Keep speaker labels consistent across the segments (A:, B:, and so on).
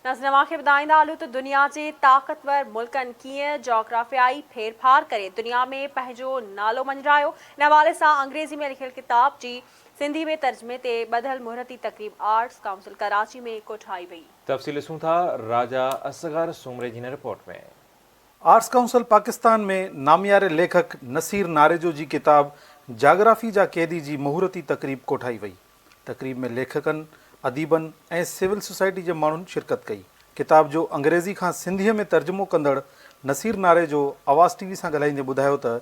A: ناظرين اوهان کي ٻڌائيندا هلون ته دنيا جي طاقتور ملڪن ڪيئن جاگرافيائي ڦيرڦار ڪري دنيا ۾ پنهنجو نالو مڃرايو. ان حوالي سان انگريزي ۾ لکيل ڪتاب جي سنڌي ۾ ترجمي تي ٻڌل مهورتي تقريب آرٽس ڪائونسل ڪراچي ۾ ڪوٺائي وئي.
B: تفصيل ڏسون ٿا راجا اصغر سومري جي هن رپورٽ ۾.
C: آرٽس ڪائونسل پاڪستان ۾ نامياري ليکڪ نصير ناريجو جي ڪتاب جاگرافي جا قيدي جي مهورتي تقريب ڪوٺائي وئي. تقريب ۾ ليکڪن، اديبن ۽ سول سوسائٽي جي ماڻهن شرڪت ڪئي. ڪتاب جو انگريزي کان سنڌيء ۾ ترجمو ڪندڙ نصير ناريجو آواز ٽي وي سان ڳالهائيندي ٻڌايو ته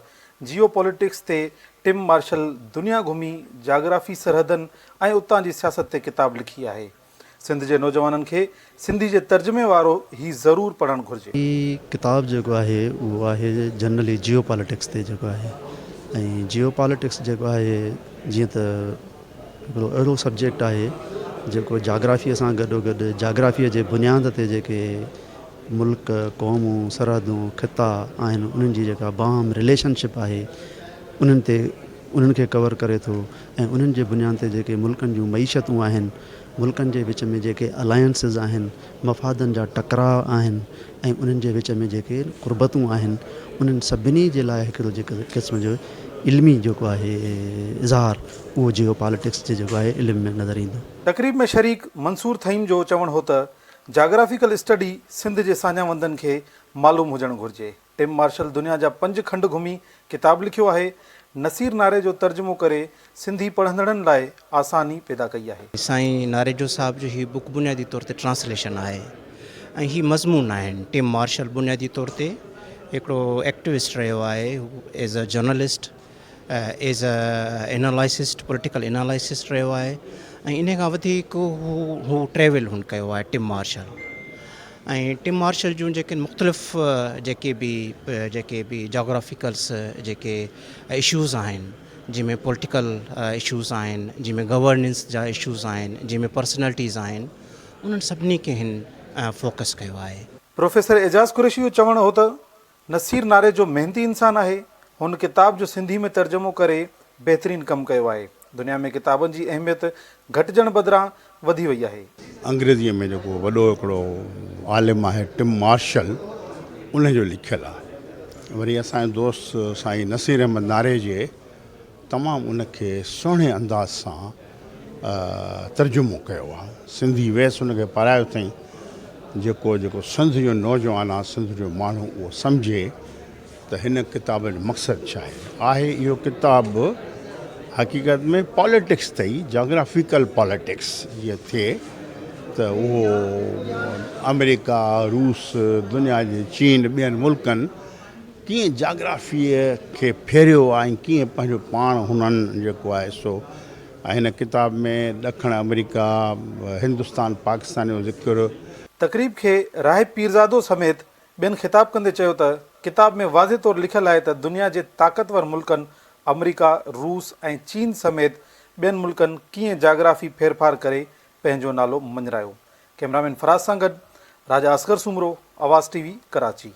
C: جيو پوليٽڪس تي ٽم مارشل دنيا گهمي جاگرافي سرحدن ۽ اتان جي سياست تي ڪتاب لکي آهي. سنڌ جي نوجوانن کي سنڌي جي ترجمي وارو هي ضرور پڙهڻ گهرجي.
D: هي ڪتاب جيڪو آهي اهو آهي جنرلي جيو پاليٽڪس تي جيڪو آهي ۽ جيو پاليٽڪس جيڪو آهي جيئن ته هڪڙو اهڙو سبجيڪٽ آهي جيڪو جاگرافيء سان گڏو گڏ جاگرافيء جي بنياد تي جيڪي ملڪ، قومون، سرحدون، خطا آهن انهن جي جيڪا باهم رليشن شپ آهي انهن تي انهن کي ڪور ڪري ٿو ۽ انهن جي بنياد تي جيڪي ملڪن جون معيشتون آهن، ملڪن جي وچ ۾ جيڪي الائنسز آهن، مفادن جا ٽڪراء آهن ۽ انهن جي وچ ۾ جيڪي قربتون آهن انهن سڀني جي لاء هڪڙو جيڪو قسم جو علمي جيڪو آهي اظهار اهو جيو پاليٽڪس جي جيڪو آهي علم ۾ نظر ايندو.
C: تقريب ۾ شريڪ منصور ٿهيم جو چوڻ هو ته جاگرافيڪل اسٽڊي سنڌ جي ساڃاهوندن کي معلوم هجڻ گهرجي. ٽم مارشل دنيا جا پنج کنڊ گهمي ڪتاب لکيو آهي. نصير ناريجو ترجمو ڪري سنڌي پڙهندڙن لاء آساني پيدا ڪئي آهي.
E: سائين ناريجو صاحب جو هي بڪ بنيادي طور تي ٽرانسليشن آهي ۽ هي مضمون آهن. ٽم مارشل بنيادي طور تي هڪڙو ايڪٽوسٽ رهيو آهي، هو as a journalist, as a analyst, political analyst رهيو آهي ۽ انهي کان وڌيڪ هو هو ٽريول هن ڪيو آهي ٽم مارشل ۽ ٽم مارشل جون جيڪي مختلف جيڪي به جيڪي به جاگرافيڪلس جيڪي اشوز آهن جنهن ۾ پوليٽيڪل اشوز آهن جنهن ۾ گورننس جا اشوز آهن جنهن ۾ پرسنالٽيز آهن انهن سڀني کي هن فوڪس ڪيو آهي.
C: پروفيسر اعجاز قريشي جو چوڻ هو ته نصير ناريجو محنتي انسان آهي، هن ڪتاب جو سنڌي ۾ ترجمو ڪري بهترين ڪم ڪيو آهي. دنيا ۾ ڪتابن جي اهميت گهٽجڻ بدران وڌي وئي آهي.
F: انگريزيء ۾ جيڪو وڏو هڪڙو عالم آهي ٽم مارشل ان جو لکيل آهي. وري اسان جي دوست سائين نصير احمد ناريجي تمام ان کي سهڻي انداز سان ترجمو ڪيو آهي. سنڌي ويس ان کي پارايو اٿائين جيڪو جيڪو سنڌ جو نوجوان آهي سنڌ جو ماڻهو اهو سمجهي ته هن ڪتاب جو مقصد ڇا آهي. آهي اهو ڪتاب حقيقت ۾ پاليٽڪس تي ئي جاگرافيڪل پاليٽڪس جيئن ٿئي ته اهو آمريڪا، روس، دنيا جي چين ٻين ملڪن ڪيئن جاگرافيء کي ڦيريو آهي ۽ ڪيئن پنهنجو پاڻ هنن جيڪو آهي سو هن ڪتاب ۾ ڏکڻ آمريڪا، هندستان، پاڪستان جو ذڪر.
C: تقريب کي راهب پيرزادو سميت ٻين خطاب ڪندي چيو ته ڪتاب ۾ واضح طور لکيل آهي ته دنيا جي طاقتور ملڪن آمريڪا، روس ۽ چين سميت ٻين ملڪن ڪيئن جاگرافي ڦيرڦار ڪري پنهنجو نالو مڃرايو. ڪئميرامين فراز سان گڏ راجا اصغر سومرو، آواز ٽي وي، ڪراچي.